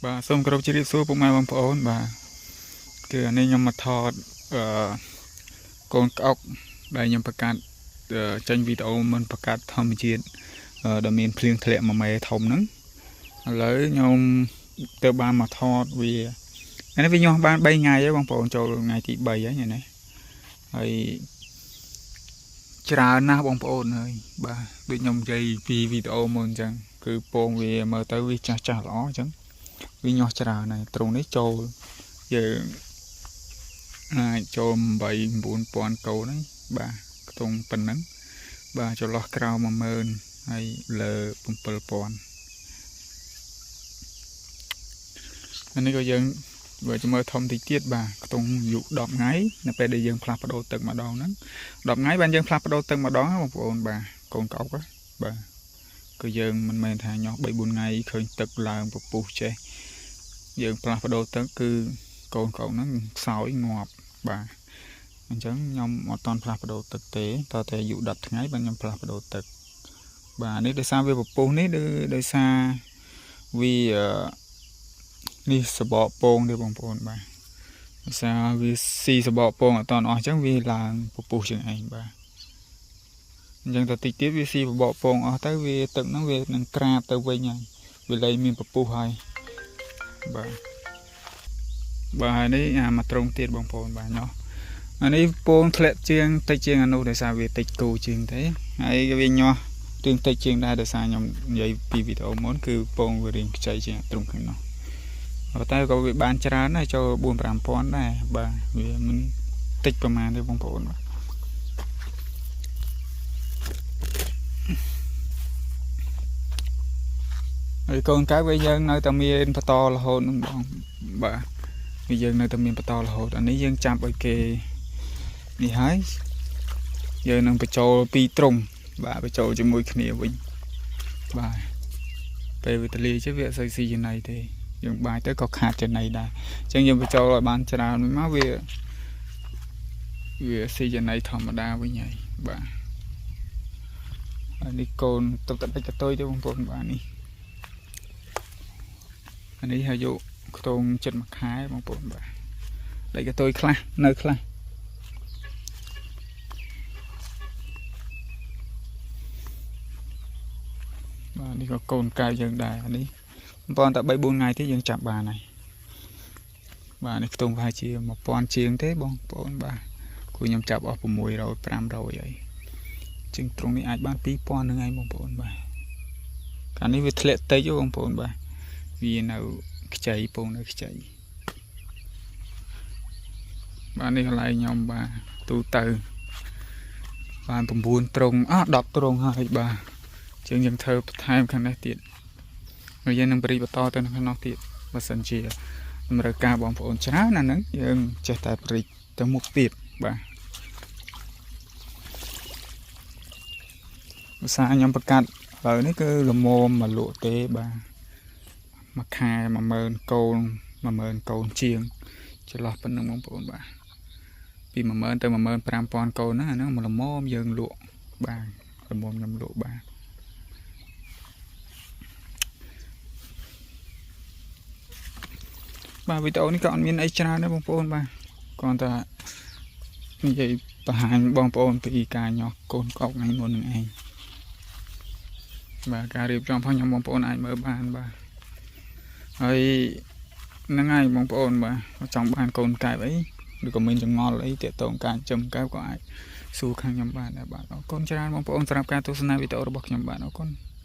បាទសូមគោរពជម្រាបសួរពុកម៉ែបងប្អូនបាទគឺអានេះខ្ញុំមកថតអឺកូនក្អុកដែលខ្ញុំបង្កាត់ចេញវីដេអូមិនបង្កាត់ធម្មជាតិដែលមានភ្លៀងធ្លាក់មួយមេធំហ្នឹងឥឡូវខ្ញុំទៅបានមកថតវាអានេះវាញាស់បាន3ថ្ងៃហើយបងប្អូនចូលថ្ងៃទី3ហើយនេះហើយច្រើនណាស់បងប្អូនហើយបាទដូចខ្ញុំនិយាយពីវីដេអូមុនអញ្ចឹងគឺពងវាមើលទៅវាចាស់ចាស់ល្អអញ្ចឹងវាញាស់ច្រើនហើយត្រង់នេះចូលយើងអាចចូល8 9000កូនហ្នឹងបាទខ្ទង់ប៉ុណ្ណឹងបាទចន្លោះក្រោម10000ហើយលើ7000អានេះក៏យើងបើចាំមើលធំតិចទៀតបាទខ្ទង់អាយុ10ថ្ងៃនៅពេលដែលយើងផ្លាស់ប្ដូរទឹកម្ដងហ្នឹង10ថ្ងៃបានយើងផ្លាស់ប្ដូរទឹកម្ដងបងប្អូនបាទកូនកោកបាទគឺយើងមិនមែនថាញាស់3 4ថ្ងៃឃើញទឹកឡើងពពុះចេះយើងផ្លាស់ប្ដូរទឹកគឺកូនកោកហ្នឹងខ្សោយងាប់បាទអញ្ចឹងខ្ញុំអត់តន់ផ្លាស់ប្ដូរទឹកទេតើតែអាយុ10ថ្ងៃបានខ្ញុំផ្លាស់ប្ដូរទឹកបាទនេះដោយសារវាពពុះនេះដោយសារវានេះសបកពងទេបងប្អូនបាទដោយសារវាស៊ីសបកពងអត់តន់អស់អញ្ចឹងវាឡើងពពុះជាងឯងបាទអញ្ចឹងទៅតិចទៀតវាស៊ីសបកពងអស់ទៅវាទឹកហ្នឹងវានឹងក្រាបទៅវិញហើយវាលែងមានពពុះហើយបាទបាទហើយនេះអាមកត្រង់ទៀតបងប្អូនបាទញោះអានេះពងធ្លាក់ជាងតិចជាងអានោះដោយសារវាតិចគូជាងទេហើយវាញាស់រៀងតិចជាងដែរដោយសារខ្ញុំនិយាយពីវីដេអូមុនគឺពងវារៀងខ្ចីជាងត្រង់ខាងនោះប៉ុន្តែក៏វាបានច្រើនដែរចូល4 5000ដែរបាទវាមិនតិចប្រហែលទេបងប្អូនបាទហើយកូនកៅវាយើងនៅតែមានបន្តរហូតហ្នឹងបងបាទវាយើងនៅតែមានបន្តរហូតអានេះយើងចាប់ឲ្យគេនេះហើយយើងនឹងបញ្ចូលពីរត្រង់បាទបញ្ចូលជាមួយគ្នាវិញបាទពេលវាទលាជិះវាអត់សូវស៊ីចំណីទេយើងបាយទៅក៏ខាតចំណីដែរអញ្ចឹងយើងបញ្ចូលឲ្យបានច្រើនមកវាស៊ីចំណីធម្មតាវិញហើយបាទហើយនេះកូនទឹកតតិចកតុយទេបងប្អូនបាទនេះអានេះអាយុខ្ទង់ចិត្តមួយខែបងប្អូនបាទដេកកតុយខ្លះនៅខ្លះបាទនេះក៏កូនកៅយើងដែរអានេះបងប្អូនតែ3 4ថ្ងៃទេយើងចាប់បានហើយបាទនេះខ្ទង់ប្រហែលជា1000ជាងទេបងប្អូនបាទគូខ្ញុំចាប់អស់600 500ហើយជាងត្រង់នេះអាចបាន2000នឹងឯងបងប្អូនបាទកាលនេះវាធ្លាក់តិចបងប្អូនបាទវានៅខ្ចីពងនៅខ្ចីបាទនេះកន្លែងខ្ញុំបាទទូទៅបាន9ត្រង់អស់10ត្រង់ហើយបាទជាងយើងធ្វើបន្ថែមខាងនេះទៀតហើយយើងនឹងបរិបន្តទៅខាងនោះទៀតបើសិនជាតម្រូវការបងប្អូនច្រើនណាហ្នឹងយើងចេះតែបរិទៅមុខទៀតបាទឧស្សាហ៍ខ្ញុំប្រកាសឥឡូវនេះគឺល្មមមកលក់ទេបាទមួយខែ10000កូន10000កូនជាងចន្លោះប៉ុណ្្នឹងបងប្អូនបាទពី10000ទៅ15000កូនហ្នឹងអាហ្នឹងល្មមយើងលក់បាទល្មមខ្ញុំលក់បាទបាទវីដេអូនេះក៏អត់មានអីច្រើនទេបងប្អូនបាទគ្រាន់តែនិយាយបង្ហាញបងប្អូនពីការញាស់កូនកោកថ្ងៃមុននឹងឯងបាទការរៀបចំផងខ្ញុំបងប្អូនអាចមើលបានបាទហើយហ្នឹងហើយបងប្អូនបាទចង់បានកូនកែបអីឬក៏មានចងល់អីទាក់ទងការចិញ្ចឹមកែបក៏អាចសួរខាងខ្ញុំបានដែរបាទអរគុណច្រើនបងប្អូនសម្រាប់ការទស្សនាវីដេអូរបស់ខ្ញុំបាទអរគុណ។